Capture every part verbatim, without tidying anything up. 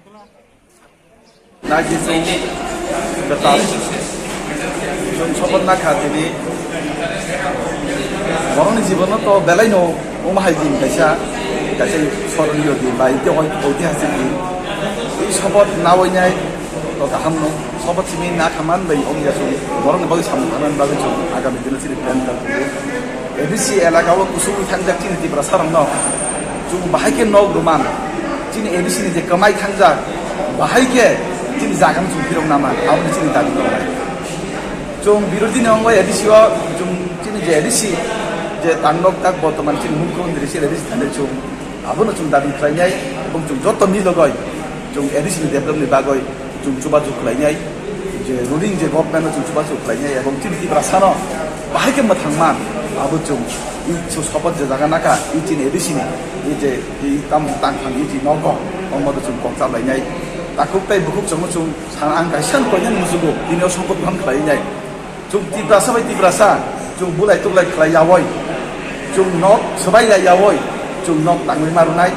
Naidi chwng kwtal chwng sokorna kha tini. Borokni jibono to belaino omo hai din kaisa, kaisa soroniyo din ba iti oi-, oitihasik din. I sokorna oinai to kaham no. Sokorna simi na khaman bai ongya chwng borokni bagwi samung khanan bagwi chwng agami dino chini plan kha. A D C elaka o kusugwi thangjak chini Tiprasa rokno chwng bahai khe nok rwman, chini A D C ni je kwmai thangjak bahai khe chini jaga no chwng phirok naman, aboni chini dabi tongnai. Chwng birodhi ni ongwi A D C o chwng chini je A D C je tangnok tak bortoman chini mukhyamantri se A D C thani chwng abono chwng dabi khlainai, ebong chwng joto milogoi chwng A D C ni develop ni bagoi chwng chubachu khlainai, je ruling je government no chwng chubachu khlainai, ebong chini Tiprasa no bahai khe mwthangman abo chwng i chwng sokorna je jaga naka i chini A D C ni i je i tam tang thang i chini nogo omo chwng kok chablainai. Takhuk tai bukhuk chwngno chwng sana ang kaisa koinani musugo tini o sokorna khlainai. Chwng Tiprasa bai Tiprasa, chwng bulai tuklai khlai yawi, chwng nok swbai lai yawi, chwng nok tangwi ma rwnai,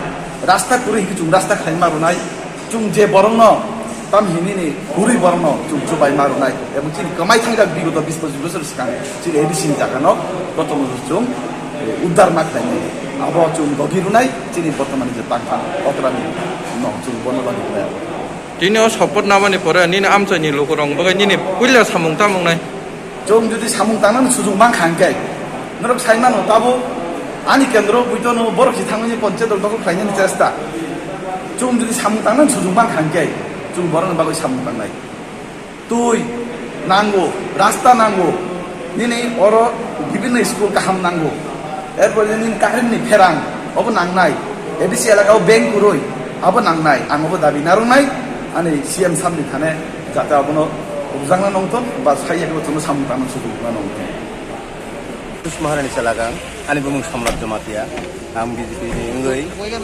rasta kwrwi hwnkhe chwng rasta khlai ma rwnai, chwng je borokno tam hinini kwrwi borokno chwng chubai ma rwnai, ebong chini kwmai thangjak bigoto bis pojis bosor swkang chini A D C ni jaga no jotono chwng, eh, uddar ma khlainai, abo chwng dogi rwnai chini bortomani je tangkha okrani no chwng bono logi khlai. Tini o sokorna namani pore nini amchaini lukurok bagwi nini puila samung tamung nai? Chwng jodi samung tangnani sujung mankha hwnkhe, norok sai mano tabuk ani kendro buitono borok si thangmani ponchayat rok dogol khlainani chesta. Chwng jodi samung tangnani sujung mankha hwnkhe, chwng borokni bagwi samung tangnai. Twi nango, rasta nango, nini oro bibinno school kaham nango. Erpore nini current ni pherang, obo nangnai. A D C elaka o bank kwrwi, abo nangnai. Ang obo dabi narwknai, ani C M sir ni thane jate abono rwjakna nongthok, ba sai abo chwngno samung tangna sujukna nongthok. Yusuf Maharani Selagang, ani bumung Samrat Jamatia, ang B J P ni wngwi,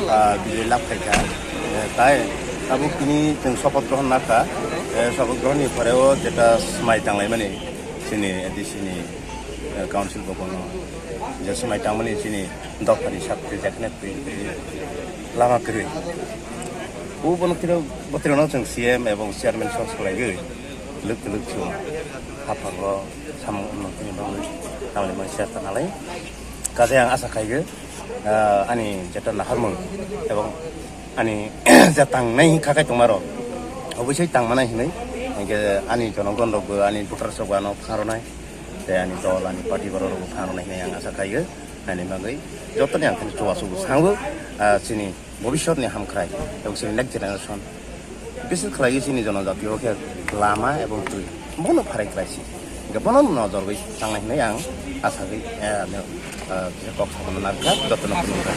ah, bijoi lab khaikha. Eh, tai tabuk tini chwng sopoth grohon nakha. Eh, sopoth grohon ni pore o jeta swmai tanglaimani chini A D C ni, eh, council bo bono je swmai tangmani chini dophani sak twi jakne twi twi lama kwrwi. O bono tino botrino chwng C M ebong chairman song swlaiwi twlwk twlwk chwng haphango samung unnoti ni bagwi tamni bagwi chesta nalai. Kaje ang asa khaigo, ah, ani jeta naharmung ebong ani je tangnai khakai tongmarok obosai tangmanai hinwi, hingke ani jonogon rokbo ani voters rokbo ano phangrwnai, tei ani dol ani party borok rokbo phangrwnai hinwi ang asa khaigo. Ani bagwi jotoni ang kheno chubachu sango, ah, chini bobiswtni hamkrai, ebong chini next generation, bises khlaiwi chini jonojatio khe lama ebong twi bono pharai khlaisi. Hingke bono nojorwi tangnai hinwi ang asagwi, eh, ano, eh, kisa kok sabono narwkha, jotono khulumkha.